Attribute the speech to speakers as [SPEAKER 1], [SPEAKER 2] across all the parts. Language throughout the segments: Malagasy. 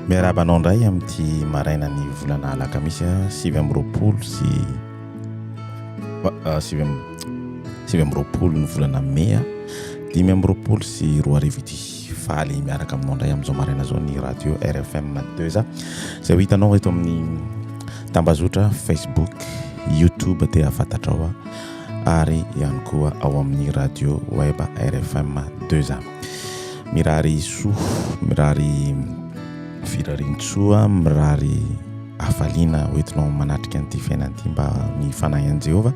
[SPEAKER 1] Miarahaba anao indray amin'ity marainan'ny volana alakamisy 29 sy 29 ny volana mey 2025 ity. Faly miaraka aminao indray amin'izao maraina izao ny radio RFM 2A izay ho hitanao eto amin'ny tambazotra Facebook, YouTube te hahafantatrao ary ihany koa ao amin'ny radio web RFM 2A. Mirary soa, mirary firarian-tsoa, mirary hafaliana hoentinao manatrika an'ity fiainana ity mba ny fanahy an'i Jehovah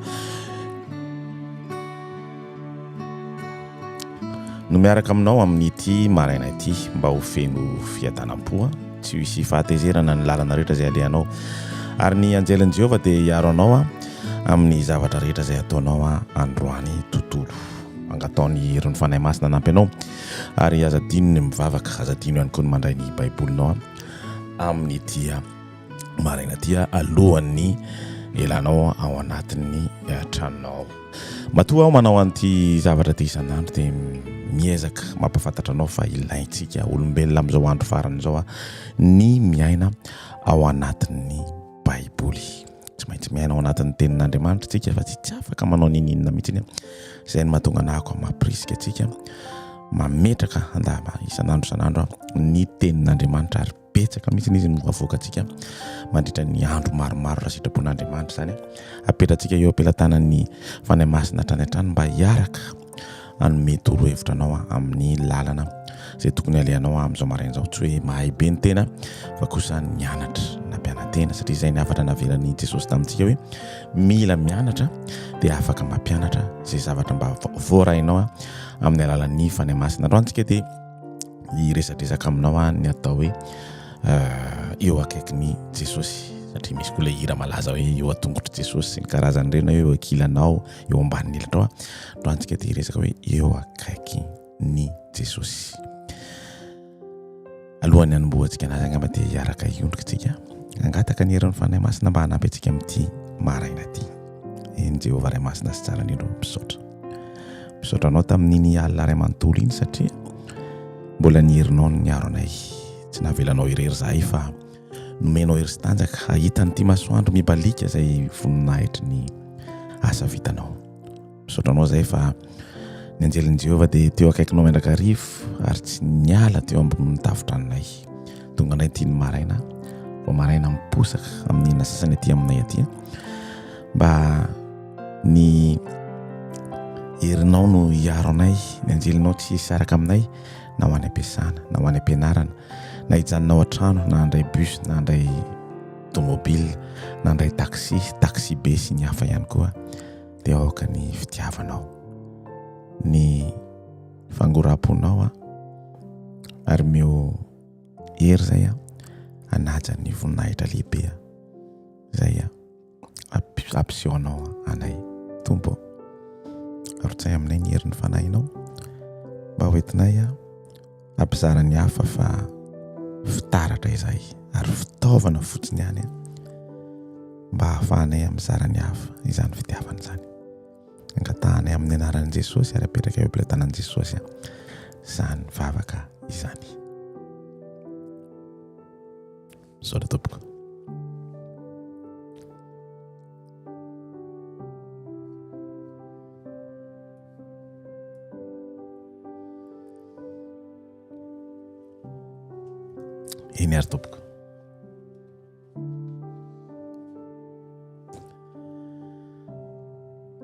[SPEAKER 1] no miaraka aminao amin'ity maraina ity mba ho feno fiadanam-po, tsy hisy fahatezerana ny lalana rehetra izay alehanao. Ary ny anjelin'i Jehovah dia hiaro anao amin'ny zavatra rehetra izay ataonao androany tontolo. Angataho ny herin'ny Fanahy Masina hanampy anao ary aza adino ny mivavaka, aza adino ihany koa ny mandray ny Baibolinao amin'ity maraina ity alohan'ny elanao ao anatin'ny tranonao ao. Matoa aho manao an'ity zavatra ity isan'andro dia miezaka mampahafantatra anao fa ilaintsika olombelona amin'izao andro farany izao ny miaina ao anatin'ny Baiboly. Tsy maintsy miaina ao anatin'ny tenin'Andriamanitra isika fa tsy tsy afaka manao n'inon'inona mihitsy. Izay no mahatonga anahako mampirisika antsika mametraka andava isan'andro isan'andro ny tenin'Andriamanitra ary betsaka mihitsy izy no avoakantsika mandritra ny andro maromaro raha sitrapon'Andriamanitra izany. Apetratsika eo am-pelatanan'ny Fanahy Masina hatrany hatrany mba hiaraka hanome torohevitra anao amin'ny lalana izay tokony alehanao amin'izao maraina izao. Tsy hoe mahay be ny tena fa kosa nianatra, nampiana-tena satria izay ny hafatra navelan'i Jesosy tamintsika hoe mila mianatra dia afaka mampianatra izay zavatra mba voarainao amin'ny alalan'ny Fanahy Masina. Androany tsika dia hiresadresaka aminao ny atao hoe eo akaikin'i Jesosy satria misy koa ilay hira malaza hoe eo an-tongotr'i Jesosy sy ny karazany ireny hoe eo ankilanao, eo ambanin'ny elitrao. Androany tsika dia hiresaka hoe eo akaikin'i Jesosy. Alohan'ny hanombohantsika anazy angamba dia hiaraka hiondrika tsika hangataka ny herin'ny Fanahy Masina mba hanampy antsika amin'ity maraina ity. Eny Jehovah Ray Masina sy tsara indrindra, misaotra. Misaotra anao tamin'iny alina iray manontolo iny satria mbola ny herinao no niaro anay. Tsy navelanao irery izahay fa nomenao hery sy tanjaka hahita an'ity masoandro mibaliaka izay voninahitry ny asa vitanao. Misaotra anao izahay fa ny anjelin'i Jehovah dia teo akaikinao mandrakariva ary tsy niala teo ambonin'ny tafon-tranonay. Tonga anay ity ny maraina, vao maraina miposaka amin'ny inona sasany aty aminay aty mba ny herinao no hiaro anay, ny anjelinao tsy hisaraka aminay na ho any am-piasana na ho any am-pianarana na hijanona ao an-trano na handray bus na handray tomobile na handray taxi, taxi be sy ny hafa ihany koa dia aoka ny fitiavanao, ny fangoram-ponao ary meo hery izay hanaja ny voninahitra lehibe izay ampiseho anao anay Tompo ô. Arotsay aminay ny herin'ny fanahinao mba hoentinay hampizara ny hafa fa fitaratra izahay ary fitaovana fotsiny ihany mba hahafahanay mizara ny hafa izany fitiavana izany. Angatahanay amin'ny anaran'i Jesosy ary apetraka eo am-pelatanan'i Jesosy izany vavaka izany. Misaotra tompoko. Eny ary tompoko.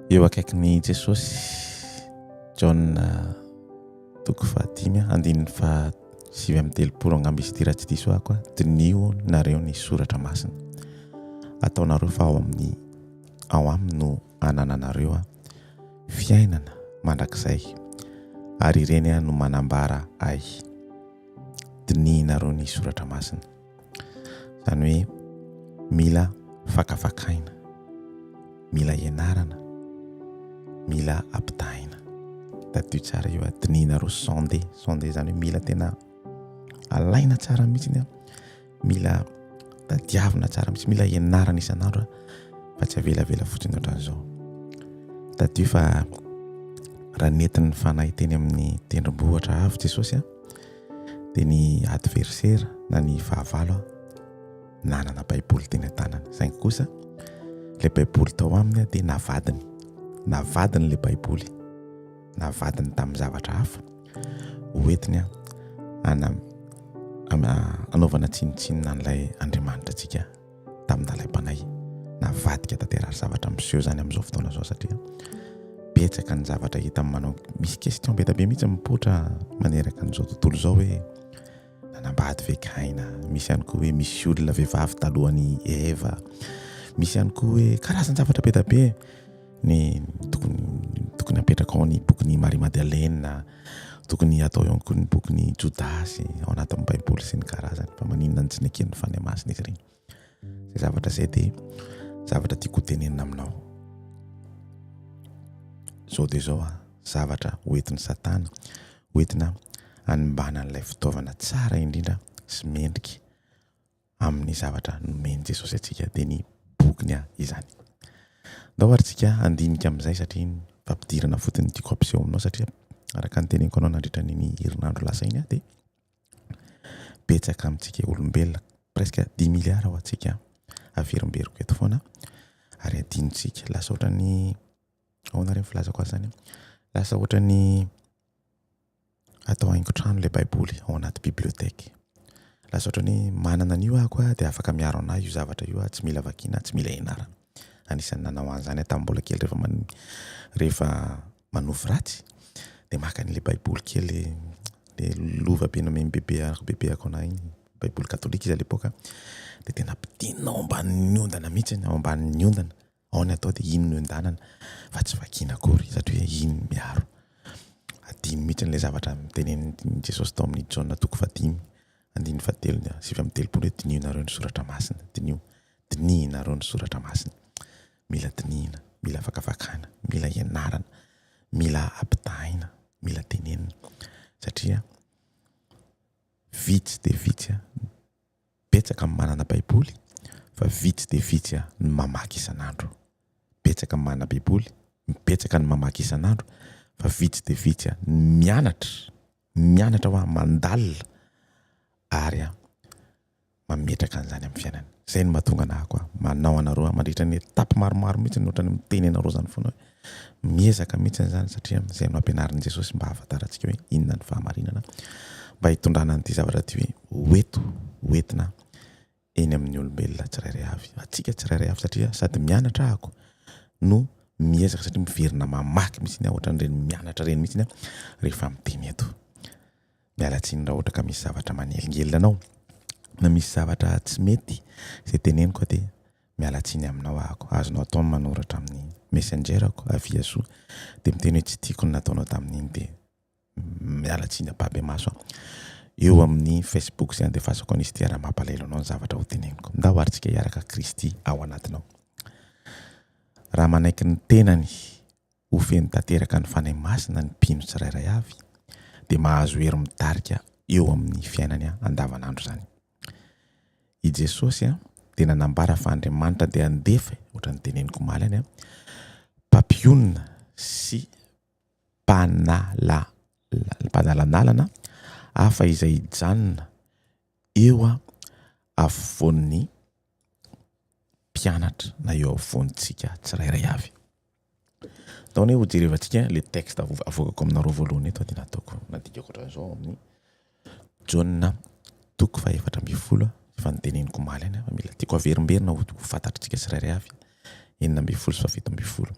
[SPEAKER 1] Eo akaikin'i Jesosy, Jaona toko fahadimy, andininy faha 39 angamba izy ity raha tsy diso aho koa, diniho nareo ny soratra masina. Ataonareo fa ao amin'ny ao aminy no anananareo fiainana mandrakizay ary ireny no manambara ahy. Dinihinareo ny soratra masina. Izany hoe mila fakafakaina, mila ianarana, mila ampitahaina. Tadidio tsara io, dinihinareo sonde, sonde izany hoe mila tena alaina tsara mihitsy ny mila tadiavina tsara mihitsy, mila ianarana isan'andro fa tsy avelavela fotsiny ohatran'izao. Tadidio fa raha nentin'ny fanahy teny amin'ny tendrombohitra avo Jesosy a. Dia ny adversera na ny fahavalo nanana baiboly teny an-tanany. Saingy kosa ilay baiboly tao aminy dia navadiny. Navadiny ilay baiboly. Navadiny tamin'ny zavatra hafa hoentiny ana anaovana tsinontsinona an'ilay Andriamanitra antsika tamin'ny nalaim-panahy. Navadika tanteraka zavatra miseho izany amin'izao fotoana izao satria betsaka ny zavatra hita manao misy question be dia be mihitsy mipoitra maneraka an'izao tontolo izao hoe nanambady ve Kaina, misy ihany koa hoe misy olona vehivavy talohan'i Eva, misy ihany koa hoe karazan-javatra be dia be ny tokony tokony apetraka ao ny bokin'i Marie Madeleine, tokony atao ihany koa ny bokin'i Jodasy ao anatin'ny Baiboly sy ny karazany, fa maninona no tsy neken'ny Fanahy Masina izy ireny? Izay zavatra izay dia zavatra tiako hotenenina aminao. Izao dia izao a, zavatra hoentin'i Satana, hoentina hanimbana an'ilay fitaovana tsara indrindra sy mendrika amin'ny zavatra nomen'i Jesosy antsika dia ny bokiny izany. Ndao ary tsika handinika amin'izay satria ny fampidirana fotsiny tiako hampiseho aminao satria araka ny teneniko anao nandritra ny herinandro lasa iny dia betsaka amintsika olombelona presque dix milliards ho antsika averimberiko eto foana ary adinontsika lasa ohatran'ny ahoana re ny filazako azy zany lasa ohatran'ny atao haingon-trano ilay baiboly ao anaty bibliothèque. Lasa ohatran'ny hoe manana an'io aho koa dia afaka miaro an'ahy io zavatra io aho, tsy mila vakiana, tsy mila ianarana. Anisan'ny nanao an'izany aho tamin'ny mbola kely rehefa rehefa manofy ratsy dia maka an'ilay baiboly kely le lova be nomen'i bebe bebeako an'ahy iny, baiboly katolika izy à l'époque, dia tena ampidinina ao ambanin'ny ondana mihitsy, ao ambanin'ny ondana. Ao ny atao dia iny no endanana fa tsy vakiana akory satria hoe iny miaro. Adino mihitsy ilay zavatra notenenin'i Jesosy tao amin'ny Jaona toko fahadimy andininy fahatelo 39 hoe dinihonareo ny soratra masina, diniho, dinihinareo ny soratra masina. Mila dinihina, mila fakafakana, mila ianarana, mila ampitahaina, mila tenenina satria vitsy dia vitsy Betsaka ny manana baiboly fa vitsy dia vitsy ny mamaky isan'andro. Betsaka ny manana baiboly, betsaka ny mamaky isan'andro fa vitsy dia vitsy ny mianatra, mianatra hoa mandalina ary mametraka an'izany amin'ny fiainany. Izay no mahatonga anah koa manao anareo mandritra ny étape maromaro mihitsy ohatran'ny miteny anareo izany foana hoe Miezaka mihitsy izany satria izay no ampianarin'i Jesosy mba hahafantarantsika hoe inona ny fahamarinana, mba hitondrana an'ity zavatra ity hoe ho eto, ho entina eny amin'ny olombelona tsirairay avy, antsika tsirairay avy satria sady mianatra ahako no miezaka satria miverina mamaky mihitsy aho ohatran'ireny mianatra ireny mihitsy aho rehefa miteny eto. Miala tsiny raha ohatra ka misy zavatra manelingelina anao na misy zavatra tsy mety izay teneniko dia Miala tsiny aminao ahako, azonao atao ny manoratra amin'ny messenger-ko avia soa dia miteny hoe tsy tiako ny nataonao tamin'iny dia miala tsiny ampahibemaso aho. Eo amin'ny facebook izay andefasako an'izy ity raha mampalahelo anao ny zavatra ho teneniko. Ndao ary tsika hiaraka Kristy ao anatinao. Raha manaiky ny tenany ho feno tanteraka ny Fanahy Masina ny mpino tsirairay avy dia mahazo hery mitarika eo amin'ny fiainany andavanandro izany. I Jesosy dia nanambara fa Andriamanitra dia handefa, ohatran'ny teneniko omaly any, mpampionona sy mpanalanalana hafa izay hijanona eo afovoan'ny mpianatra na eo afovoantsika tsirairay avy. Ndao anie hojerevantsika le texte avoakako aminareo voalohany eto dia nataoko nadikako ohatran'izao amin'ny Jaona toko faha-14 efa noteneniko omaly ihany fa mila tiako averimberina ho fantatritsika tsirairay avy 16 sy faha-17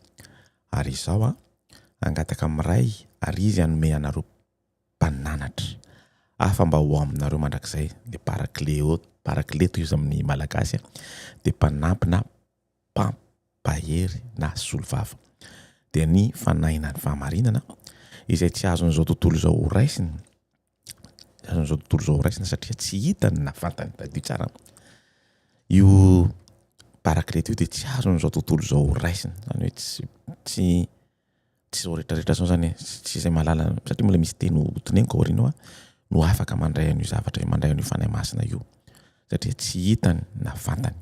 [SPEAKER 1] ary izao a hangataka amin'ny Ray ary Izy hanome anareo mpananatra hafa mba ho aminareo mandrakizay le parakleo parakleto izy amin'ny malagasy dia mpanampy na mpampahery na solovava dia ny fanahina ny fahamarinana izay tsy azon'izao tontolo izao ho raisina tsy azon'izao tontolo izao ho raisina satria tsy hitany na fantany tadidio tsara io parakleto io dia tsy azon'izao tontolo izao ho raisina izany hoe tsy tsy Tsy izao rehetra rehetra izao izany e, tsy izay mahalala satria mbola misy teny ho teneniko aoriana ao no afaka mandray an'io zavatra io, mandray an'io Fanahy Masina io satria tsy hitany na fantany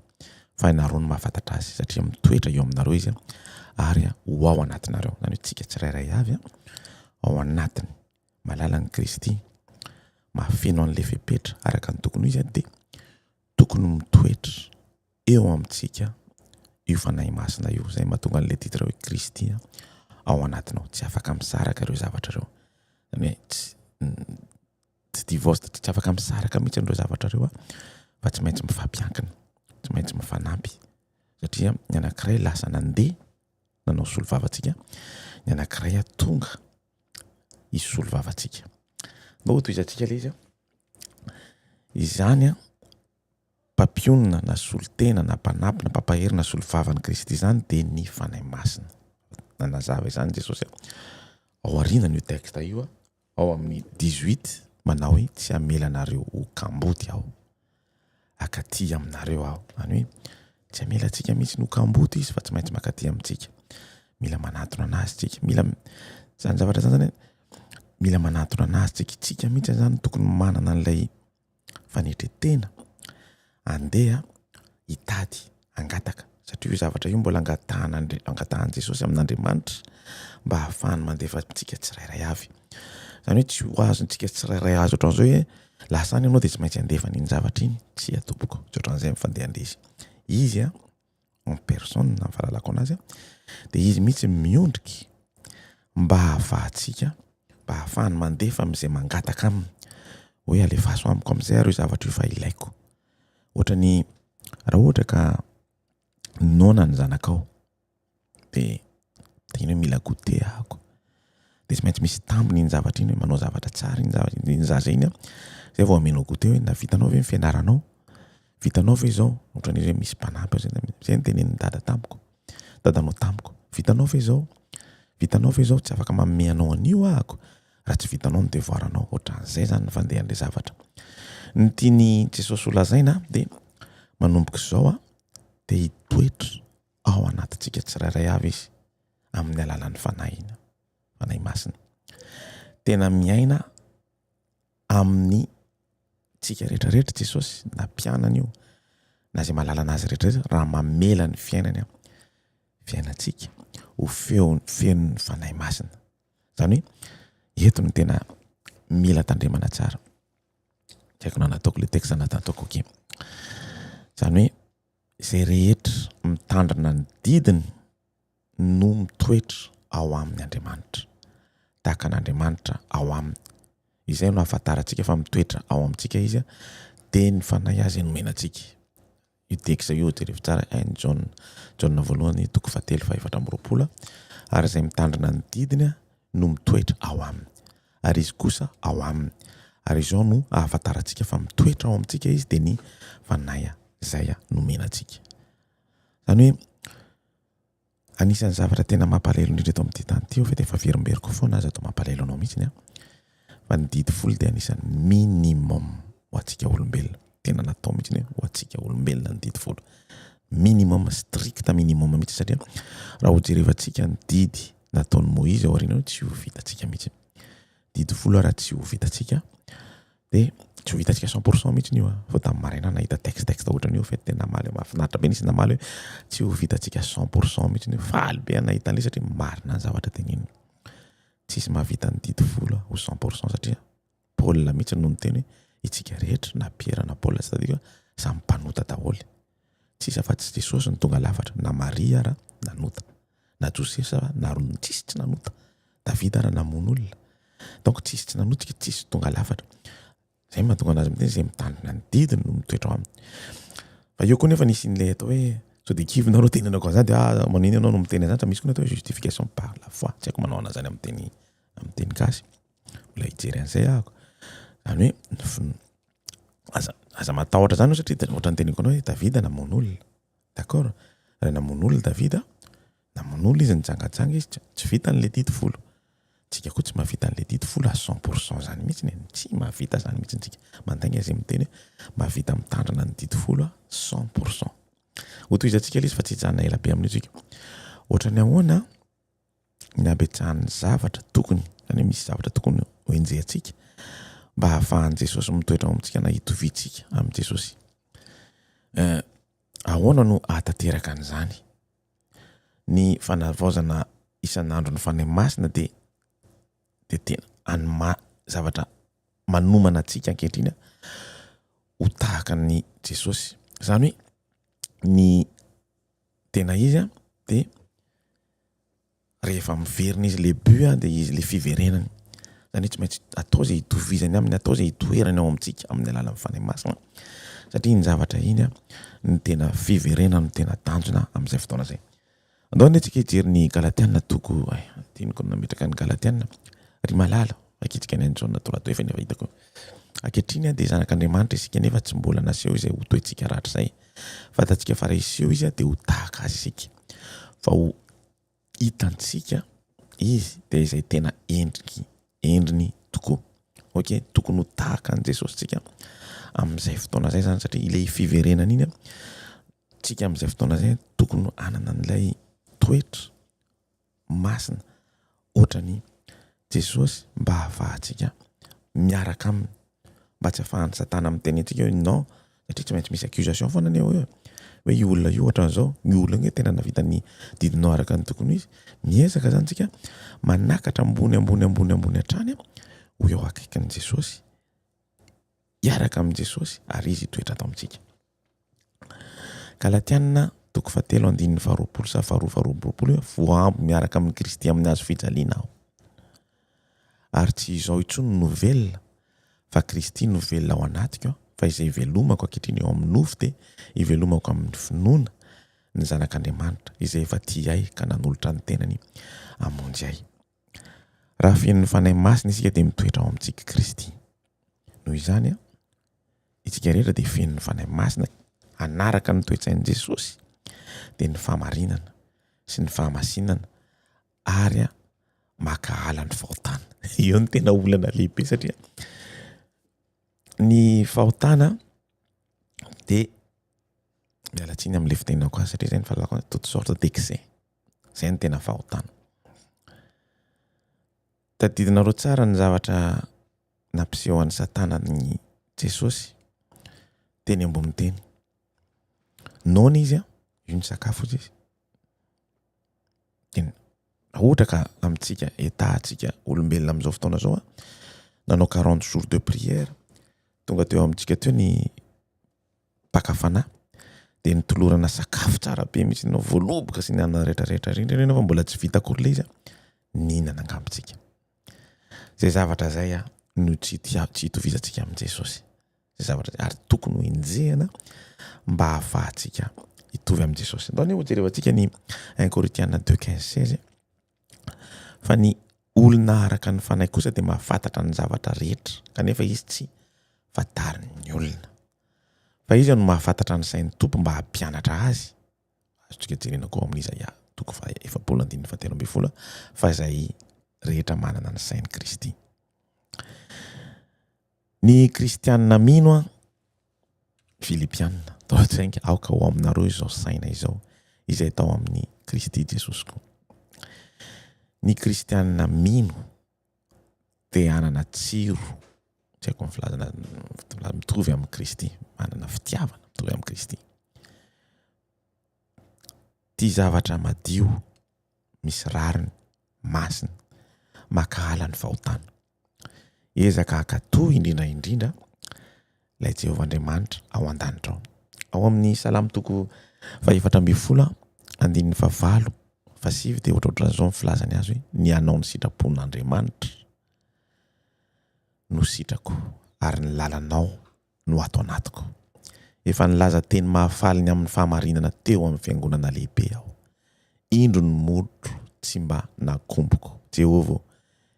[SPEAKER 1] fa ianareo no mahafantatra azy satria mitoetra eo aminareo izy ary ho ao anatinareo, izany hoe tsika tsirairay avy ao anatiny malalan'i Kristy. mahafeno an'ilay fepetra araka ny tokony ho izy dia tokony mitoetra eo amintsika io Fanahy Masina io. Izay mahatonga an'ilay titre hoe Kristy ao anatinao. Tsy afaka misaraka ireo zavatra ireo. Izany hoe tsy tsy divorce, tsy afaka misaraka mihitsy ireo zavatra ireo fa tsy maintsy mifampiankina, tsy maintsy mifanampy. Satria ny anankiray lasa nandeha nanao solovava antsika, ny anankiray tonga hisolo vava antsika. Ndao hotohizantsika ilay izy. Izany mpampionona na solontena na mpanampy na mpampahery na solovavan'i Kristy izany dia ny Fanahy Masina. Nanazava izany Jesosy ao aorianan'io texte io ao amin'ny 18 manao hoe tsy hamela anareo ho kamboty aho. Akaty aminareo aho. Izany hoe tsy hamela antsika mihitsy ho kamboty izy fa tsy maintsy makaty amintsika. Mila manatona anazy tsika. Mila izany zavatra izany zany mila manatona anazy tsika. Tsika mihitsy izany tokony manana an'ilay fanetren-tena andeha hitady hangataka satria io zavatra io mbola angatahan'Andri- angatahan'i Jesosy amin'Andriamanitra mba hahafahany mandefa antsika tsirairay avy. Izany hoe tsy ho azontsika tsirairay azo ohatran'izao hoe lasa any ianao dia tsy maintsy handefa an'iny zavatra iny. Tsia tompoko, tsy ohatran'izay ny fandehan'ilay izy. Izy an, en personne ny fahalalako anazy dia izy mihitsy miondriky mba hahafahantsika mba hahafahany mandefa amin'izay mangataka aminy hoe alefaso amiko amin'izay ary io zavatra io fa ilaiko. Ohatran'ny raha ohatra ka noana ny zanakao dia tena hoe mila goûter ahako. Dia tsy maintsy misy tambiny iny zavatra iny hoe manao zavatra tsara iny zavatra iny zaza iny an, zay vao amenao goûter hoe nahavitanao ve ny fianaranao? Vitanao ve izao? Ohatran'izy hoe misy mpanampy ao zay, zay no tenenin'i dada tamiko, dadanao tamiko, vitanao ve izao? Vitanao ve izao? Tsy afaka manome anao an'io ahako raha tsy vitanao ny devoir-nao. Ohatran'izay zany ny fandehan'ilay zavatra. Ny tian'i Jesosy ho lazaina dia manomboka izao an, dia hitoetra ao anatintsika tsirairay avy izy amin'ny alalan'ny fanahiny, fanahy masina. Tena miaina amin'ny tsika rehetrarehetra Jesosy, na mpianany io, na izay mahalala anazy rehetrarehetra, raha mamela ny fiainany fiainantsika ho feo fenon'ny fanahy masina. Izany hoe eto no tena mila tandremana tsara. Tsy haiko na nataoko le texte na nataoko ok. Izany hoe Izay rehetra mitandrina ny didiny no mitoetra ao aminy Andriamanitra, tahaka an'Andriamanitra ao aminy. Izay no ahafantarantsika fa mitoetra ao amintsika Izy, dia ny Fanahy Azy nomena antsika. Io texte io jerevo tsara un Jaona, Jaona voalohany toko fahatelo faha 24, ary izay mitandrina ny didiny no mitoetra ao aminy, ary Izy kosa ao aminy. Ary izao no ahafantarantsika fa mitoetra ao amintsika Izy, dia ny Fanahy izay nomena antsika. Izany hoe anisan'ny zavatra tena mampalahelo indrindra eto amin'ity tany ity, fa efa averimberiko foana aza atao mampalahelo anao mihitsy an, fa ny didy folo dia anisan'ny minimum ho antsika olombelona. Tena natao mihitsy hoe ho antsika olombelona ny didy folo. Minimum, strict minimum mihitsy satria raha ho jerevantsika ny didy nataon'i Moizy ao aoriana ao tsy ho vitantsika mihitsy. Didy folo raha tsy ho vitantsika dia tsy ho vitantsika 100% mihitsy io a. Vao tamin'ny maraina nahita texte texte ohatran'io fa tena namaly mahafinaritra be nisy namaly hoe tsy ho vitantsika 100% mihitsy io. Faly be aho nahita an'ilay satria marina ny zavatra teneniny. Tsisy mahavita ny didy folo ho 100% satria Paul mihitsy no niteny hoe itsika rehetra na Piera na Paul tsy tadidiko samy mpanota daholo. Tsisy afa-tsy Jesosy no tonga lafatra na Maria ara nanota na Josefa ara na tsisy tsy nanota. Davida ara namono olona. Donc tsisy tsy nanota tsika tsisy tonga lafatra. Zay mahatonga anazy miteny zay mitandrina ny didiny no mitoetra ao aminy. Fa eo koa nefa nisy an'ilay atao hoe sao dia kivy nareo tenenako an'izany dia ah manino ianao no miteny an'izany fa misy koa ny atao hoe justification par la foi. Tsy haiko manao an'izany amin'ny teny amin'ny teny gasy. Mbola hijery an'izay ahako. Izany hoe ny fin- aza aza matahotra izany satria ohatran'ny teneniko anao hoe Davida namono olona. D'accord? Raha namono olona Davida, namono olona izy nijangajanga izy, tsy vitany ilay didy folo. Tsika koa tsy mahavita an'ilay didy folo à 100% zany mihitsy e, tsy mahavita zany mihitsy tsika. Mandainga izay miteny hoe mahavita mitandrina ny didy folo à 100%. Hotohizantsika ilay izy fa tsy hijanona ela be amin'io tsika. Ohatran'ny ahoana ny habetsahan'ny zavatra tokony, zany hoe misy zavatra tokony ho enjehantsika mba hahafahan'i Jesosy mitoetra ao amintsika na hitoviantsika amin'i Jesosy. Eh, ahoana no ahatanteraka an'izany? Ny fanavaozana isan'andro ny Fanahy Masina dia dia tena any ma zavatra manomana antsika ankehitriny ho tahaka an'i Jesosy. Izany hoe ny tena izy dia rehefa miverina izy le but dia izy le fiverenany. Izany hoe tsy maintsy atao izay hitovizany aminy, atao izay hitoerany ao amintsika amin'ny alalan'ny Fanahy Masina. Satria iny zavatra iny ny tena fiverenana no tena tanjona amin'izay fotoana izay. Andao anie tsika hijery ny Galatiana toko, ay, adinoko ny nametraka ny Galatiana. Ry malala, vakitsika ny an'i Jaona tolato efa nefa hitako. Ankehitriny dia zanak'Andriamanitra isika nefa tsy mbola naseho izay ho toetsika rahatrizay. Fantatsika fa raha hiseho izy dia ho tahaka azy isika. Fa ho hitantsika izy dia izay tena endriky endriny tokoa. Ok, tokony ho tahaka an'i Jesosy tsika amin'izay fotoana izay zany satria ilay fiverenana iny tsika amin'izay fotoana izay tokony hanana an'ilay toetra masina ohatran'i Jesosy mba hahafahantsika miaraka aminy, mba tsy hahafahan'i Satana miteny antsika hoe non, satria tsy maintsy misy accusation foana anie hoe hoe io olona io ohatran'izao, io olona io nge tena nahavita ny didinao araka ny tokony ho izy. Miezaka zany tsika manakatra ambony ambony ambony ambony hatrany ho eo akaikin'i Jesosy, hiaraka amin'i Jesosy ary izy hitoetra ato amintsika. Galatiana toko fahatelo andininy faharoapolo sa faharoa faharoa amby roapolo hoe voahambo miaraka amin'i Kristy amin'ny hazo fijaliana aho. Ary tsy izao intsony no velona fa Kristy no velona ao anatiko fa izay ivelomako ankehitriny eo amin'ny nofo dia ivelomako amin'ny finoana ny Zanak'Andriamanitra izay efa tia ahy ka nanolotra ny tenany hamonjy ahy. Raha feno ny Fanahy Masina isika dia mitoetra ao amintsika Kristy. Noho izany, isika rehetra dia feno ny Fanahy Masina hanaraka ny toe-tsain'i Jesosy, dia ny fahamarinana sy ny fahamasinana ary mankahala ny fahotana. Eo ny tena olana lehibe satria ny fahotana dia miala tsiny amin'ilay fitenenako azy satria izay ny fahalalako azy, toute sorte d'excès. Zay no tena fahotana. Tadidinareo tsara ny zavatra nampiseho an'i Satana an'i Jesosy teny ambony teny. Noana izy, io ny sakafo izy izy. Dia raha ohatra ka amintsika état antsika olombelona amin'izao fotoana izao, nanao 40 jours de prière, tonga teo amintsika teo ny mpaka fanahy dia nitolorana sakafo tsara be mihitsy ny voaloboka sy ny anona rehetra rehetra indrindra indrindra fa mbola tsy vita akory ilay izy nihinana angamba tsika. Zay zavatra zay a no tsy tsy hitovizantsika amin'i Jesosy. Zay zavatra zay ary tokony ho enjehina mba hahafahantsika hitovy amin'i Jesosy. Andao anie hojerevantsika ny 1 Korintiana 2 15 16 fa ny olona araka ny fanahy kosa dia mahafantatra ny zavatra rehetra kanefa izy tsy fantarin'ny olona. Fa iza no mahafantatra ny sain'ny Tompo mba hampianatra azy? Azontsika jerena koa ao amin'ny Izaia toko faha 40 andininy faha 13 fa izay rehetra manana ny sain'i Kristy. Ny kristianina mino an, Filipianina, tao an-tsainka, aoka ho aminareo izao saina izao, izay tao amin'i Kristy Jesosy koa. Ny kristianina mino te hanana tsiro, tsy haiko ny filazana azy, mitovy amin'i Kristy, manana fitiavana mitovy amin'i Kristy. Tia zavatra madio, misy rariny, masina, mankahala ny fahotana. Ezaka hankatò indrindra indrindra ilay Jehovah Andriamanitra ao an-danitra ao. Ao amin'ny Salamo toko fahefatra ambin'ny folo andininy fahavalo fahasivy dia ohatrohatran'izao ny filazany azy hoe ny hanao ny sitrapon'Andriamanitra no sitrako ary ny lalanao no ato anatiko. Efa nilaza teny mahafaly ny amin'ny fahamarinana teo amin'ny fiangonana lehibe aho. Indro ny molotro tsy mba nakomboko. Jehovah ô,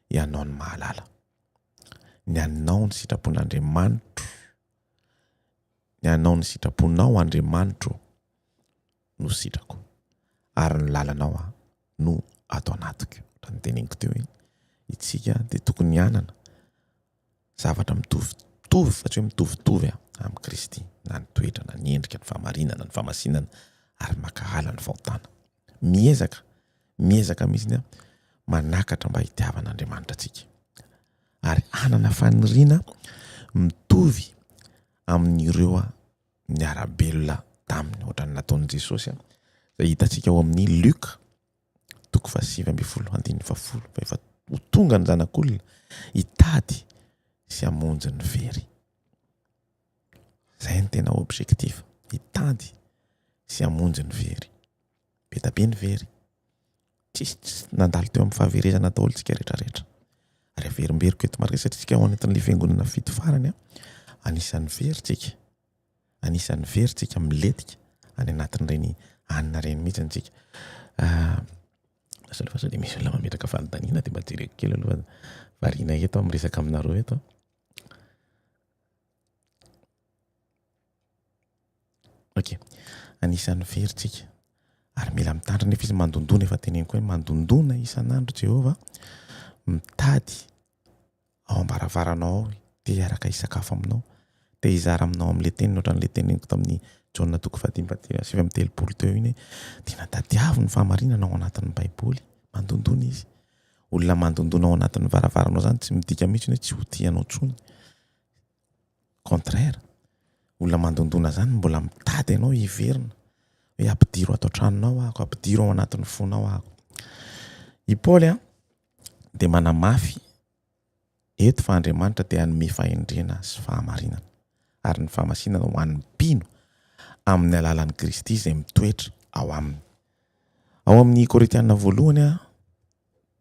[SPEAKER 1] Ianao no mahalala. Ny anao ny sitrapon'Andriamanitro, ny anao ny sitraponao Andriamanitro no sitrako, ary ny lalanao no ato anatiko. Raha ny teneniko teo hoe itsika dia tokony hanana zavatra mitovitovy fa tsy hoe mitovitovy amin'i Kristy, na ny toetra, na ny endrika, ny fahamarinana, ny fahamasinana ary mankahala ny fahotana. Miezaka, miezaka mihitsy aho manakatra mba hitiavan'Andriamanitra antsika ary hanana faniriana mitovy amin'ireo niara-belona taminy, ohatran'ny nataon'i Jesosy izay hitantsika ao amin'ny Lioka toko faha 19 andininy faha 10 fa efa ho tonga ny zanak'olona hitady sy hamonjy ny very. Izay no tena objectif, hitady sy hamonjy ny very. Be da be ny very. Tsisy tsy nandalo teo amin'ny fahaverezana daholo tsika rehetra rehetra. Ary averimberiko eto marika satria tsika ao anatin'ilay fiangonana fito farany a, anisan'ny very tsika. Anisan'ny very tsika milentika any anatin'ireny hanina ireny mihitsy tsika. Ah, Lasa aloha fa sao dia misy olona mametraka fanontaniana dia mba jereko kely aloha variana eto aho miresaka aminareo eto. Ok, anisan'ny very tsika ary mila mitandrina nefa izy mandondona, efa teneniko hoe mandondona isan'andro Jehovah mitady ao am-baravaranao ao, te hiaraka hisakafo aminao, te hizara aminao amin'ilay teniny ohatran'ilay teneniko tamin'ny Jaona toko fahadimy fahatelo 39 teo iny hoe tena tadiavo ny fahamarinana ao anatin'ny Baiboly, mandondona izy. Olona mandondona ao anatin'ny varavaranao izany tsy midika mihitsy hoe tsy ho tia anao intsony. Contraire, olona mandondona izany mbola mitady anao hiverina hoe ampidiro ato an-tranonao aho, ampidiro ao anatin'ny fonao aho. I Paoly a dia manamafy eto fa Andriamanitra dia hanome fahendrena sy fahamarinana ary ny fahamasinana ho an'ny mpino amin'ny alalan'i Kristy izay mitoetra ao aminy. Ao amin'ny Korintiana voalohany a,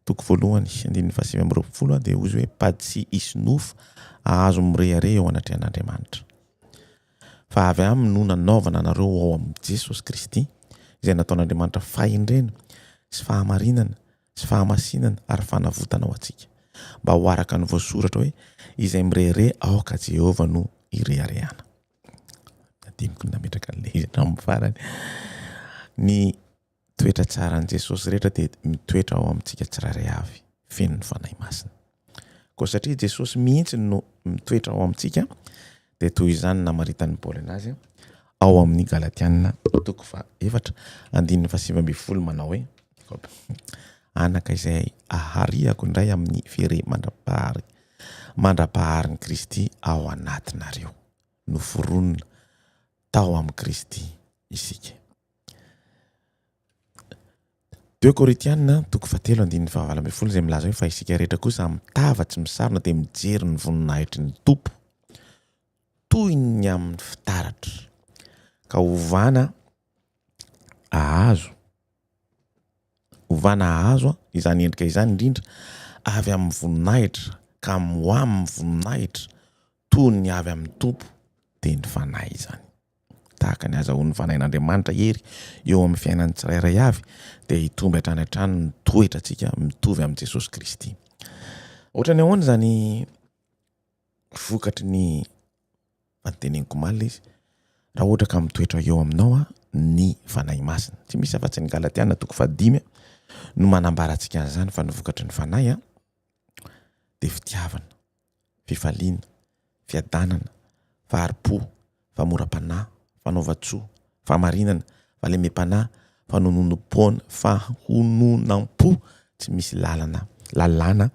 [SPEAKER 1] toko voalohany andininy fahasivy amby 20 dia hoy izy hoe mba tsy hisy nofo ahazo mirehareha eo anatrehan'Andriamanitra. Fa avy aminy no nanaovana anareo ao amin'i Jesosy Kristy, izay nataon'Andriamanitra fahendrena sy fahamarinana sy fahamasinana ary fanavotana ho antsika, mba ho araka ny voasoratra hoe, Izay mirehareha aoka Jehovah no hireharehana. Adinoko ny nametraka an'ilay izy hatramin'ny farany. Ny toetra tsaran'i Jesosy rehetra dia mitoetra ao amintsika tsirairay avy, feno ny Fanahy Masina. Koa satria Jesosy mihitsy no mitoetra ao amintsika, dia toy izany namaritan'i Paoly anazy ao amin'ny Galatiana toko faha-4 andininy faha-19 manao hoe, Anaka izay ahariako indray amin'ny fere mandra-pahary mandra-paharin'i Kristy ao anatinareo. Noforonina tao amin'i Kristy isika. Deux Korintiana toko fahatelo andininy fahavalo ambin'ny folo izay milaza hoe fa isika rehetra kosa amin'ny tava tsy misarona dia mijery ny voninahitry ny Tompo toy ny amin'ny fitaratra ka hovana ahazo hovana ahazo izany endrika izany indrindra avy amin'ny voninahitra ka ho amin'ny voninahitra toy ny avy amin'ny Tompo dia ny Fanahy izany. Tahaka ny azahoan'ny Fanahin'Andriamanitra hery eo amin'ny fiainan'ny tsirairay avy, dia hitombo hatrany hatrany ny toetrantsika mitovy amin'i Jesosy Kristy. Ohatran'ny ahoana izany vokatry ny fanteneniko omaly izy, raha ohatra ka mitoetra eo aminao ny Fanahy Masina. Tsy misy afa-tsy ny Galatiana toko fahadimy no manambara antsika an'izany fa ny vokatry ny Fanahy dia fitiavana, fifaliana, fiadanana, fahari-po, famoram-panahy, fanaovan-tsoa, fahamarinana, fahalemem-panahy, fanononom-poana, fahononam-po, tsy misy lalana, lalàna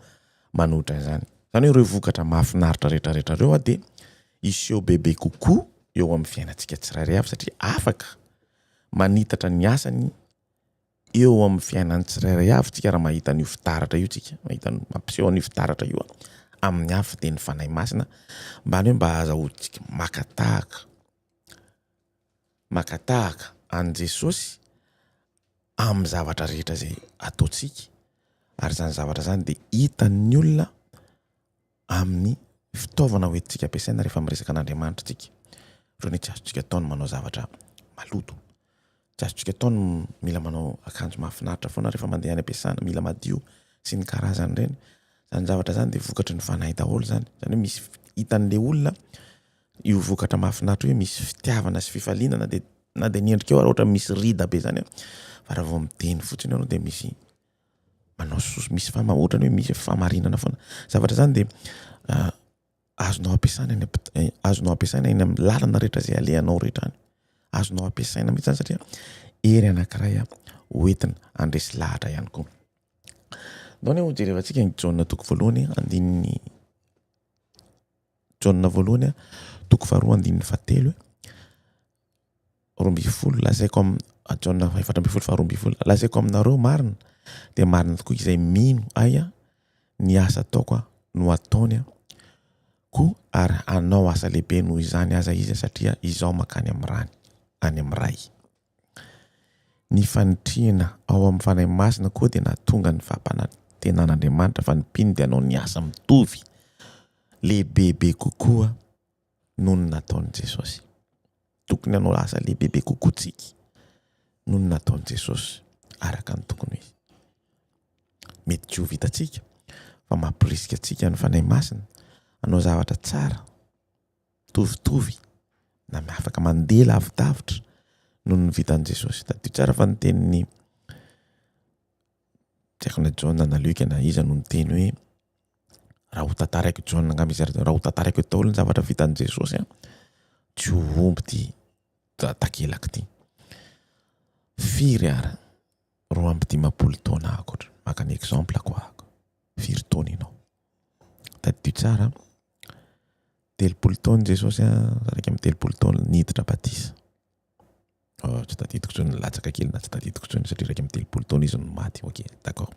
[SPEAKER 1] manohitra izany. Izany hoe ireo vokatra mahafinaritra rehetra rehetra ireo dia hiseho bebe kokoa eo amin'ny fiainantsika tsirairay avy satria afaka manitatra ny asany eo amin'ny fiainan'ny tsirairay avy tsika raha mahita an'io fitaratra io tsika, mahita mampiseho an'io fitaratra io amin'ny hafa dia ny Fanahy Masina mba ny hoe mba azahoantsika maka tahaka, maka tahaka an'i Jesosy amin'ny zavatra rehetra izay ataontsika ary izany zavatra izany dia hitan'ny olona amin'ny fitaovana hoentintsika ampiasaina rehefa miresaka an'Andriamanitra tsika. Ohatran'ny hoe tsy azontsika atao ny manao zavatra maloto. Tsy azontsika atao ny mila manao akanjo mahafinaritra foana rehefa mandeha any am-piasana, mila madio sy ny karazany ireny. Izany zavatra izany dia vokatry ny fanahy daholo izany. Izany hoe misy hitan'ilay olona io vokatra mahafinaritra io hoe misy fitiavana sy fifaliana na dia na dia ny endrikao ary ohatra misy rida be izany fa raha vao miteny fotsiny ianao dia misy manao soso misy fama ohatrany hoe misy famarinana foana zavatra zany de ah, azonao ampiasaina any eh, azonao ampiasaina eny amin'ny lalana rehetra izay alehanao rehetra any azonao ampiasaina mihitsy zany satria hery anankiray a hoentina handresy lahatra ihany koa ndao anie ho jerevantsika ny Jaona toko voalohany andininy Jaona voalohany toko faharoa andininy fahatelo 12, lazaiko am Jaona 14 faha 12, lazaiko aminareo marina dia marina tokoa izay mino ahy ny asa ataoko no ataony. koa ary hanao asa lehibe noho izany aza izy satria Izaho mankany amin'ny Rany, any amin'ny Ray. Ny fanitrihana ao amin'ny Fanahy Masina koa dia nahatonga ny fampanantenan'Andriamanitra fa ny mpino dia hanao ny asa mitovy lehibebe kokoa noho ny nataon'i Jesosy. Tokony hanao asa lehibebe kokoa tsika noho ny nataon'i Jesosy araka ny tokony ho izy. Mety tsy ho vitantsika fa mampirisika antsika ny Fanahy Masina hanao zavatra tsara mitovitovy na afaka mandeha lavidavitra noho ny vitan'i Jesosy. Tadidio tsara fa ny tenin'ny tsy haiko na Jaona na Lioka na iza no niteny hoe raha ho tantaraiko Jaona angamba izy raha ho tantaraiko eto daholo ny zavatra vitan'i Jesosy an, tsy ho omby ity takelaka ity. Firy ary? 52 taona aho akoatra. Maka ny exemple ko ahako. Firy taona ianao? Tadidio tsara, 30 taona Jesosy a, 31 taona niditra batisa. Oh, tsy tadidiko intsony nilatsaka kely na tsy tadidiko intsony satria 31 taona izy no maty. Ok, d'accord.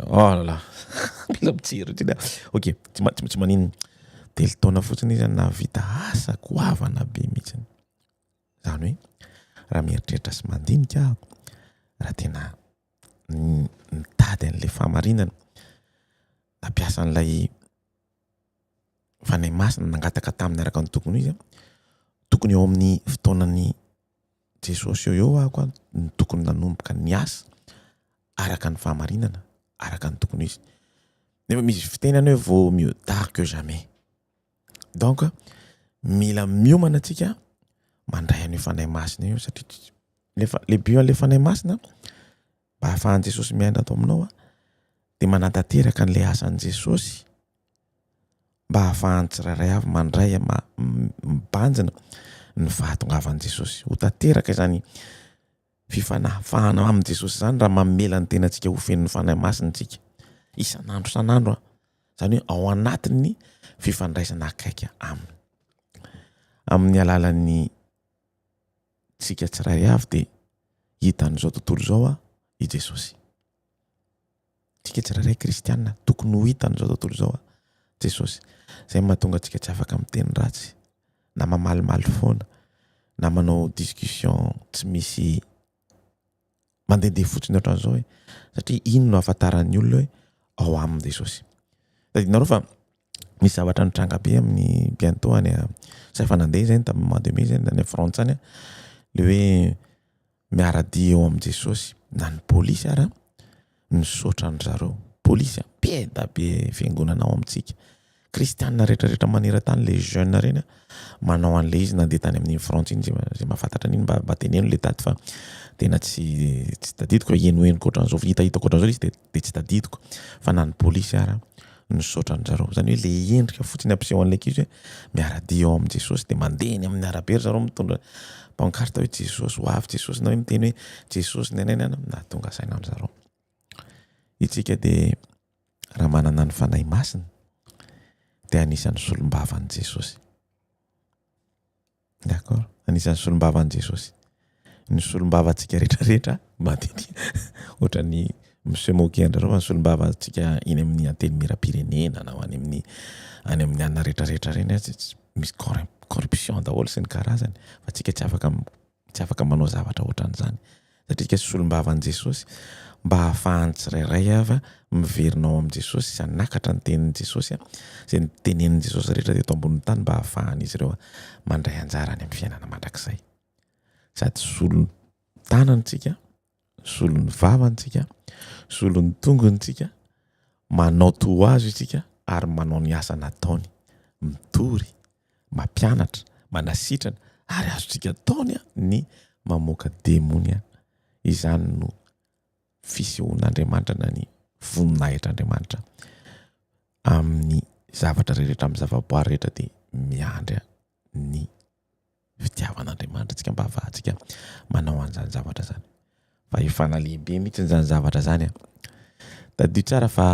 [SPEAKER 1] Oh là là, mila mijery intsony aho. Ok, tsy ma- tsy maninona. 3 taona fotsiny izy nahavita asa goavana be mihitsy. Izany hoe raha mieritreritra sy mandinika aho, raha tena mitady an'ilay fahamarinana, nampiasa an'ilay Fanahy Masina nangataka taminy araka ny tokony ho izy, tokony eo amin'ny fotoanan'i Jesosy eo eo aho no tokony nanomboka niasa araka ny fahamarinana, araka ny tokony ho izy. Nefa misy fiteny any hoe vaut mieux tard que jamais. Donc mila miomana antsika mandray an'io Fanahy Masina io satria lefa le but an'le Fanahy Masina mba ahafahan'i Jesosy miaina ato aminao dia manatanteraka an'ilay asan'i Jesosy mba ahafahan'ny tsirairay avy mandray mibanjina ny fahatongavan'i Jesosy. Ho tanteraka izany fifanahafahana amin'i Jesosy izany raha mamela ny tenantsika ho feno ny Fanahy Masina isika isan'andro isan'andro. Izany hoe ao anatin'ny fifandraisana akaiky aminy. Amin'ny alalan'ny tsika tsirairay avy dia hitan'izao tontolo izao i Jesosy. Tsika tsirairay kristiana tokony ho hitan'izao tontolo izao Jesosy. Izay mahatonga antsika tsy afaka miteny ratsy na mamalimaly foana na manao discussion tsy misy mandehandeha fotsiny ohatran'izao hoe satria iny no ahafantaran'ny olona hoe ao aminy Jesosy. Tadidinareo fa misy zavatra nitranga be amin'ny bientôt any tsy efa nandeha izay tamin'ny mois de mai izay any Frantsa any le hoe miara-dia eo amin'i Jesosy na ny polisy ara nisaotra an-dry zareo. Polisy a, be da be fiangonana ao amintsika. Kristianina rehetrarehetra maneran-tany le jeune reny a, manao an'le izy nandeha tany amin'iny Frantsa iny, zay mahafantatra an'iny mba mba teneno le daty fa tena tsy tsy tadidiko fa henohenoko ohatran'izao, hitahitako ohatran'izao le izy de de tsy tadidiko fa na ny polisy ara nisaotra an-dry zareo. Izany hoe le endrika fotsiny ampiseho an'ilay ankizy hoe miara-dia ao amin'i Jesosy dia mandeha eny amin'ny arabe ry zareo mitondra pancarte hoe Jesosy ho avy Jesosy na hoe miteny hoe Jesosy ny anay nahatonga saina an-dry zareo. Isika dia raha manana ny Fanahy Masina dia anisan'ny solombavan'i Jesosy. D'accord. Anisan'ny solombavan'i Jesosy. Ny solombavantsika rehetrarehetra matetika ohatran'ny mi-se moquer an-dry zareo fa ny solombavantsika eny amin'ny antenimieram-pirenena na any amin'ny any amin'ny anona rehetrarehetra ireny misy corruption daholo sy ny karazany fa tsika tsy afaka tsy afaka manao zavatra ohatran'izany satria isika solombavan'i Jesosy mba hahafahan'ny tsirairay avy miverina ao amin'i Jesosy sy hanakatra ny tenin'i Jesosy izay nitenenin'i Jesosy rehetra teto ambonin'ny tany mba hahafahan'izy ireo mandray anjara any amin'ny fiainana mandrakizay. Sady solon'ny tanany tsika, solon'ny vavany tsika, solon'ny tongony tsika, manao toa azy isika ary manao ny asa nataony, mitory, mampianatra, manasitrana ary azontsika ataony ny mamoaka demonia. Izany no fisehoan'Andriamanitra na ny voninahitr'Andriamanitra amin'ny zavatra rehetra, amin'ny zavaboary rehetra dia miandry ny fitiavan'Andriamanitra antsika mba hahafahantsika manao an'izany zavatra izany. Fahefana lehibe mihitsy izany zavatra izany. Tadidio tsara fa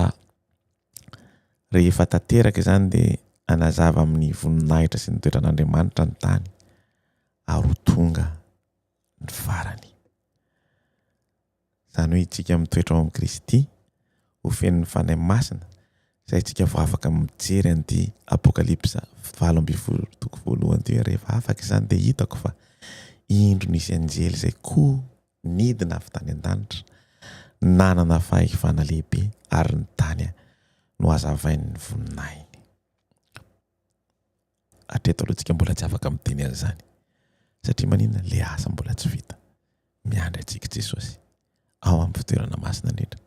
[SPEAKER 1] rehefa tanteraka izany dia hanazava amin'ny voninahitra sy ny toetran'Andriamanitra ny tany ary ho tonga ny farany. Izany hoe isika mitoetra ao amin'i Kristy, ho feno ny Fanahy Masina. Izay tsika vao afaka mijery an'ity Apokalypsa 18 toko voalohany ity hoe rehefa afaka izany dia hitako fa indro nisy anjely izay koa nidina avy tany an-danitra, nanana fahefana lehibe ary ny tany nohazavain'ny voninahiny. Hatreto aloha tsika mbola tsy afaka miteny an'izany satria maninona? Le asa mbola tsy vita. Miandry antsika Jesosy ao amin'ny fitoerana masina indrindra.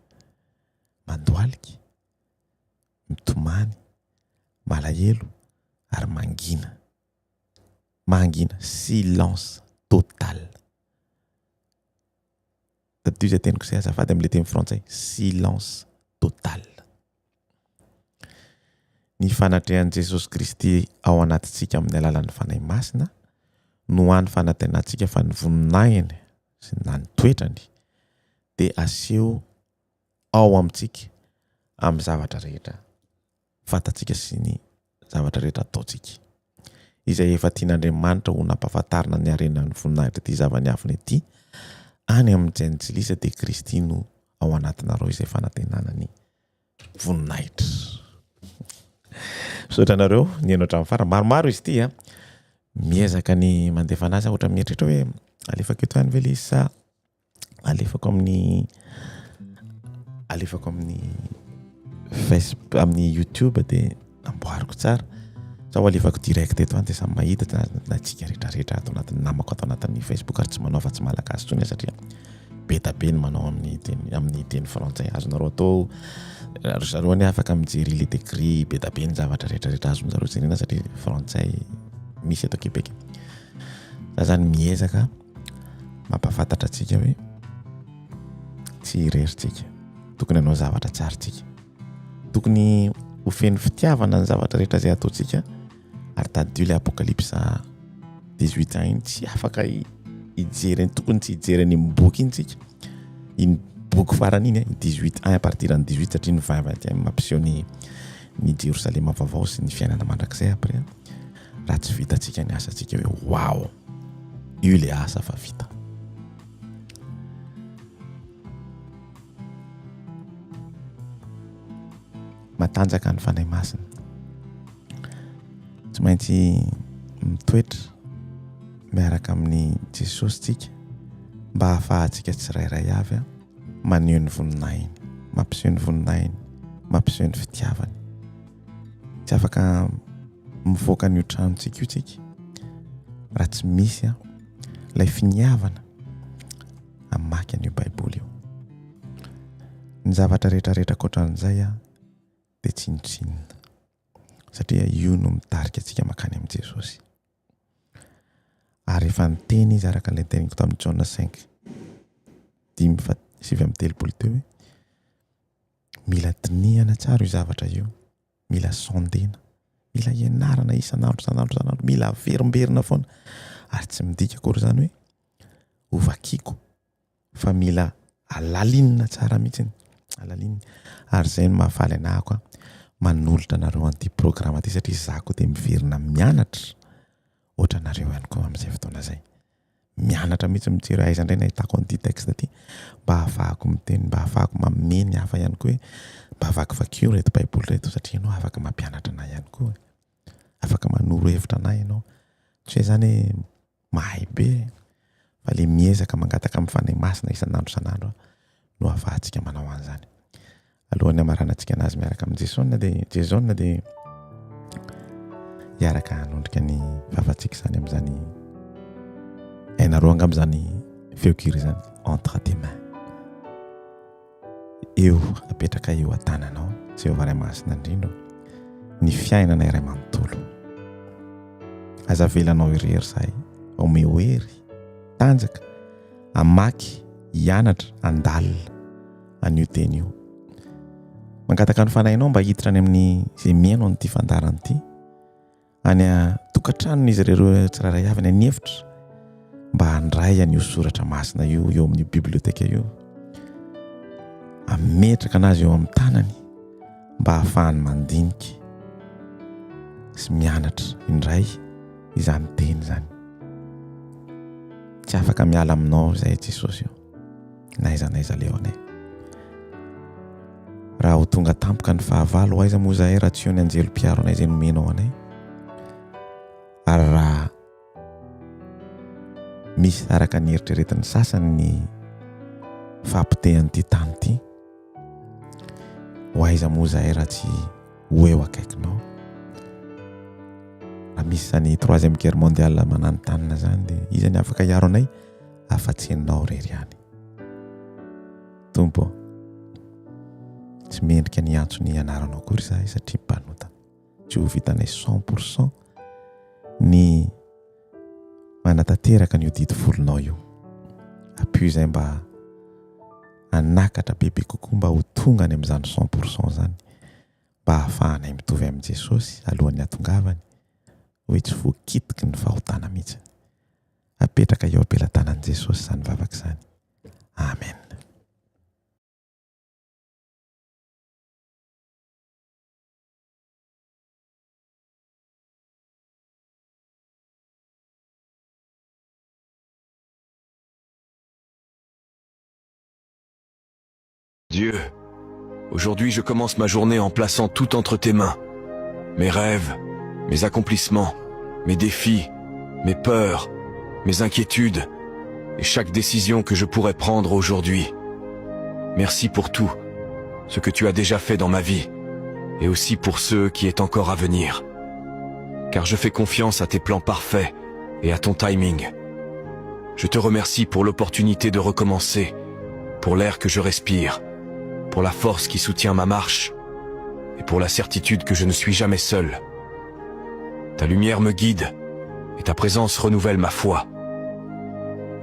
[SPEAKER 1] Mandohalika, mitomany, malahelo ary mangina. Mangina, silence total. Tadidio izay teniko izay azafady amin'ilay teny frantsay, silence total. Ny fanatrehan'i Jesosy Kristy ao anatintsika amin'ny alalan'ny Fanahy Masina no hany fanantenantsika fa ny voninahiny sy na ny toetrany dia aseho ao amintsika amin'ny zavatra rehetra fantatsika sy ny zavatra rehetra ataontsika. Izay efa tian'Andriamanitra ho nampahafantarina ny harenan'ny voninahitr'ity zava-niafina ity any amin'ny Jentilisa dia Kristy no ao anatinareo izay fanantenana ny voninahitra. Misaotra anareo nihaino hatramin'ny farany. Maromaro izy ity a. Miezaka ny mandefa anazy aho, ohatra mieritreritra hoe alefako eto ihany ve ilay izy sa alefako amin'ny alefako amin'ny Facebook amin'ny YouTube dia amboariko tsara za ho alefako direct eto any dia samy mahita na tsika rehetra rehetra ato anatin'ny namako ato anatin'ny Facebook ary tsy manao fa tsy malagasy intsony satria be da be ny manao amin'ny teny amin'ny teny frantsay azonareo atao ry zareo anie afaka mijery il est écrit be da be ny zavatra rehetra rehetra azonareo jerena satria frantsay misy eto Québec za zany miezaka mampahafantatra antsika hoe tsy irery tsika, tokony hanao zavatra tsara tsika, tokony ho feno fitiavana ny zavatra rehetra izay ataontsika ary tadidio ilay apokalypsa 18 ans iny tsy afaka hijery tokony tsy hijery an'iny boky iny tsika iny boky farany iny 18 ans à partir ny 18 satria ny 20 21 mampiseho ny ny Jerosalema vaovao sy ny fiainana mandrakizay après raha tsy vitantsika ny asantsika hoe wow Io ilay asa fa vita. Matanjaka ny Fanahy Masina. Tsy maintsy mitoetra miaraka amin'i Jesosy tsika mba hahafahantsika tsirairay avy maneho ny voninahiny, mampiseho ny voninahiny, mampiseho ny fitiavany. Tsy afaka mivoaka an'io tranontsika io tsika raha tsy misy an ilay finiavana hamaky an'io Baiboly io. Ny zavatra rehetrarehetra ankoatran'izay an dia tsinontsinona satria io no mitarika antsika mankany amin'i Jesosy. Ary efa niteny izy araka ilay teniko tamin'i Jaona 5 dimy fa 39 teo hoe mila dinihana tsara io zavatra io. mila sondena, mila ianarana isan'andro isan'andro isan'andro, mila averimberina foana ary tsy midika akory izany hoe ho vakiko fa mila alalinina tsara mihitsiny, alalinina ary izay no mahafaly anah koa manolotra anareo an'ity programme ity satria za koa dia miverina mianatra ohatranareo ihany koa amin'izay fotoana izay. Mianatra mihitsy mijery hoe aiza indray no ahitako an'ity texte ity mba ahafahako miteny, mba ahafahako manome ny hafa ihany koa hoe mba vakivakio ireto baiboly ireto satria ianao afaka mampianatra anay ihany koa e. Afaka manoro hevitra anay ianao. Tsy hoe izany hoe mahay be fa le miezaka mangataka amin'ny Fanahy Masina isan'andro isan'andro no ahafahantsika manao an'izany. Alohan'ny hamaranantsika anazy miaraka amin'i Jason dia Jason dia hiaraka hanondrika ny vavantsika izany amin'izany hainareo angamba izany feon-kira izany entre tes mains eo apetraka eo an-tananao Jehovah Ray Masina indrindra ny fiainana iray manontolo aza avelanao irery izahay omeo hery tanjaka hamaky hianatra handalina an'io teny io. Mangataka ny fanahinao mba hiditra any amin'ny izay mihaino an'ity fandaharana ity, any an-tokantranon'izy ireo tsirairay avy, any an'efitra, mba handray an'io soratra masina io eo amin'io biblioteka io, hametraka anazy eo amin'ny tanany mba hahafahany mandinika sy mianatra indray izany teny izany. Tsy afaka miala aminao izay Jesosy io. Na aiza na aiza alehanay. Raha ho tonga tampoka ny fahavalo, ho aiza moa izahay raha tsy eo ny anjely mpiaro anay izay nomenao anay? Ary raha misy araka ny eritreretin'ny sasany ny fahapotehan'ity tany ity, ho aiza moa izahay raha tsy ho eo akaikinao? Raha misy izany troisième guerre mondiale mananontanona izany dia iza ny afaka hiaro anay afa-tsy ianao irery ihany. Tompo ô, tsy mendrika ny hiantso ny anaranao akory izahay satria mpanota. Tsy ho vitanay 100% ny manatanteraka an'io didy folonao io. Ampio izay mba hanakatra bebe kokoa mba ho tonga any amin'izany 100% izany mba hahafahanay mitovy amin'i Jesosy alohan'ny hatongavany hoe tsy voakitiky ny fahotana mihitsy. Apetraka eo am-pelatanan'i Jesosy izany vavaka izany. Amen.
[SPEAKER 2] Dieu, aujourd'hui je commence ma journée en plaçant tout entre tes mains. Mes rêves, mes accomplissements, mes défis, mes peurs, mes inquiétudes et chaque décision que je pourrais prendre aujourd'hui. Merci pour tout, ce que tu as déjà fait dans ma vie et aussi pour ce qui est encore à venir. Car je fais confiance à tes plans parfaits et à ton timing. Je te remercie pour l'opportunité de recommencer, pour l'air que je respire, pour la force qui soutient ma marche et pour la certitude que je ne suis jamais seul. Ta lumière me guide et ta présence renouvelle ma foi.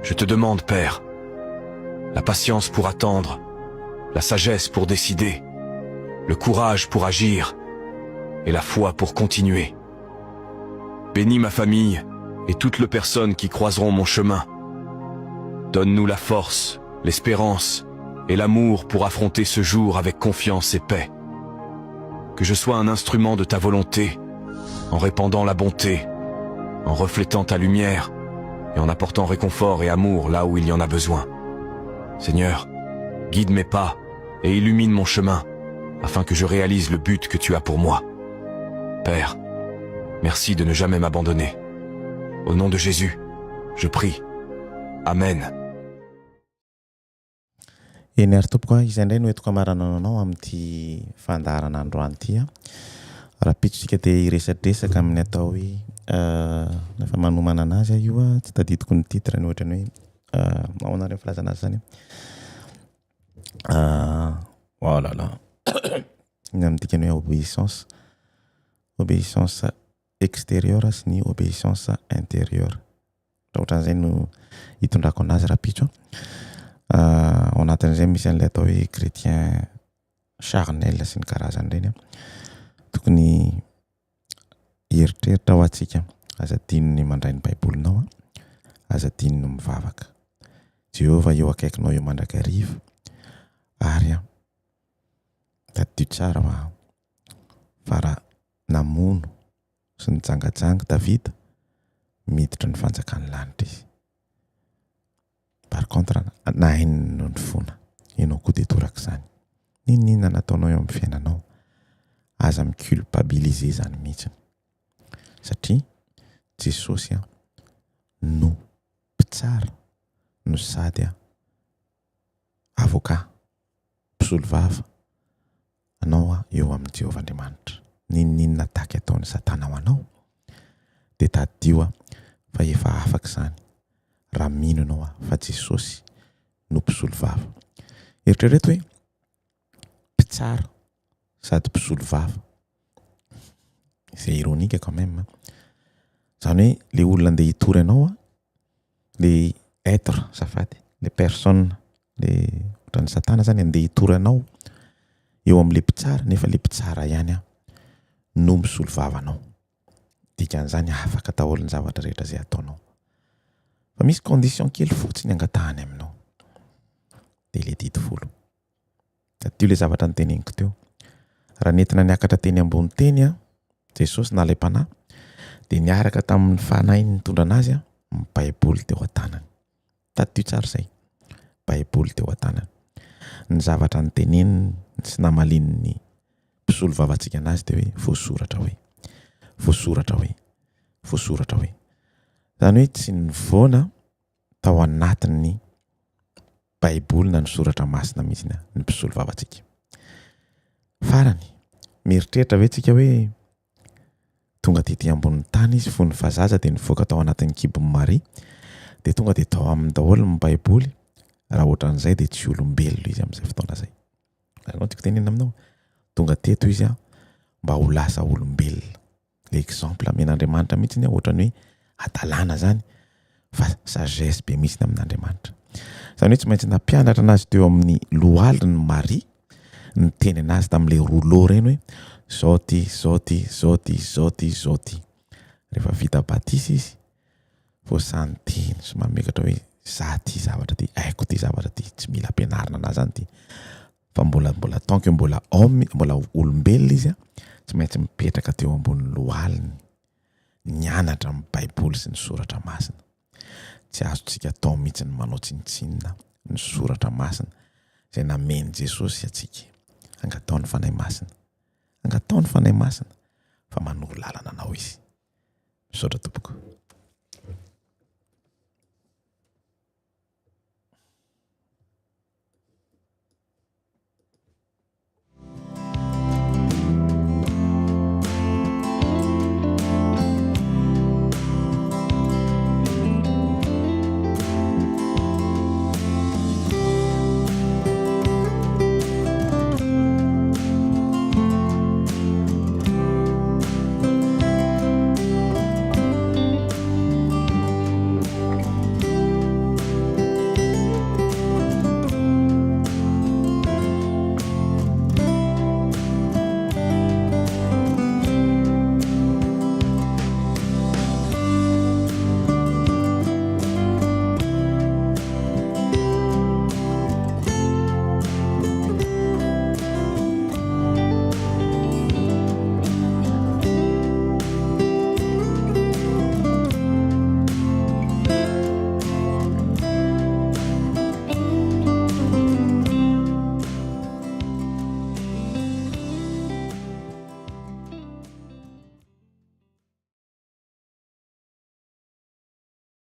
[SPEAKER 2] Je te demande, Père, la patience pour attendre, la sagesse pour décider, le courage pour agir et la foi pour continuer. Bénis ma famille et toutes les personnes qui croiseront mon chemin. Donne-nous la force, l'espérance et l'amour pour affronter ce jour avec confiance et paix. Que je sois un instrument de ta volonté, en répandant la bonté, en reflétant ta lumière et en apportant réconfort et amour là où il y en a besoin. Seigneur, guide mes pas et illumine mon chemin afin que je réalise le but que tu as pour moi. Père, merci de ne jamais m'abandonner. Au nom de Jésus, je prie. Amen.
[SPEAKER 1] Eny ary tompoko a, izay indray no entiko hamaranana anao amin'ity fandaharana androany ity a. Rahampitso isika dia hiresadresaka amin'ny atao hoe efa manomana anazy aho io a, tsy tadidiko ny titre-ny ohatran'ny hoe ahoana ary ny filazana azy izany Oh là là, ny amin'ny dikany hoe obéissance, obéissance extérieure sy ny obéissance intérieure. Raha ohatran'izay no hitondrako anazy rahampitso. Ao anatin'izay misy an'ilay atao hoe chrétien charnel sy ny karazany ireny. Tokony hieritreritra ho antsika. Aza adino ny mandray ny Baibolinao, aza adino ny mivavaka. Jehovah eo akaikinao eo mandrakariva ary tadidio tsara fa raha namono sy nijangajanga Davida, miditra ny fanjakan'ny lanitra izy. Par contre, nahay ny nifona. Ianao koa dia torak'izany. N'inon'inona nataonao eo amin'ny fiainanao, aza mi-culpabiliser izany mihitsy. Satria Jesosy no mpitsara no sady avocat, mpisolovava anao eo amin'i Jehovah Andriamanitra. N'inon'inona attaque ataon'i Satana ho anao, dia tadidio fa efa afaka izany raha mino ianao fa Jesosy no mpisolovava. Eritrereto hoe mpitsara sady mpisolovava. C'est ironique quand même. Izany hoe le olona andeha hitory anao, le être azafady, le personne, le ohatran'ny satana zany andeha hitory anao eo amin'le mpitsara nefa le mpitsara ihany no misolo vava anao. Dikan'izany afaka daholo ny zavatra rehetra izay ataonao. Fa misy condition kely fotsiny angatahany aminao. Dia le didy folo. Tadidio le zavatra noteneniko teo. Raha nentina niakatra teny ambony teny an, Jesosy nalaim-panahy, dia niaraka tamin'ny fanahy nitondra anazy an, ny Baiboly teo an-tanany. Tadidio tsara izay. Baiboly teo an-tanany. Ny zavatra niteneniny sy namalian'ny mpisolo vavantsika anazy dia hoe voasoratra hoe, voasoratra hoe, voasoratra hoe. Izany hoe tsy nivoana tao anatin'ny Baiboly na ny soratra masina mihitsy ny mpisolo vavantsika. Farany, mieritreritra ve tsika hoe tonga tety ambonin'ny tany izy fony fazaza dia nivoaka tao anatin'ny kibon'i Maria dia tonga dia tao aminy daholo ny Baiboly? Raha ohatran'izay dia tsy olombelona izy amin'izay fotoana izay. Azonao tiako tenenina aminao? Tonga teto izy mba ho lasa olombelona. Le exemple amen'Andriamanitra mihitsy ny ohatran'ny hoe hadalana zany fa sagesse be mihitsy amin'Andriamanitra. Zany hoe tsy maintsy nampianatra anazy teo amin'ny lohaliny Maria niteny anazy tamin'le rouleau reny hoe zao ty, zao ty, zao ty, zao ty, zao ty. Rehefa vita batisa izy vao sahy niteny sy mamekatra hoe za ty zavatra ty, haiko ty zavatra ty, tsy mila ampianarina anazy zany ty. Fa mbola mbola tant que mbola homme, mbola olombelona izy tsy maintsy mipetraka teo ambony lohaliny nianatra ny baiboly sy ny soratra masina. Tsy azontsika atao mihitsy ny manao tsinontsinona ny soratra masina izay namen'i Jesosy antsika. Angataho ny Fanahy Masina. Angataho ny Fanahy Masina fa manoro lalana anao izy. Misaotra tompoko.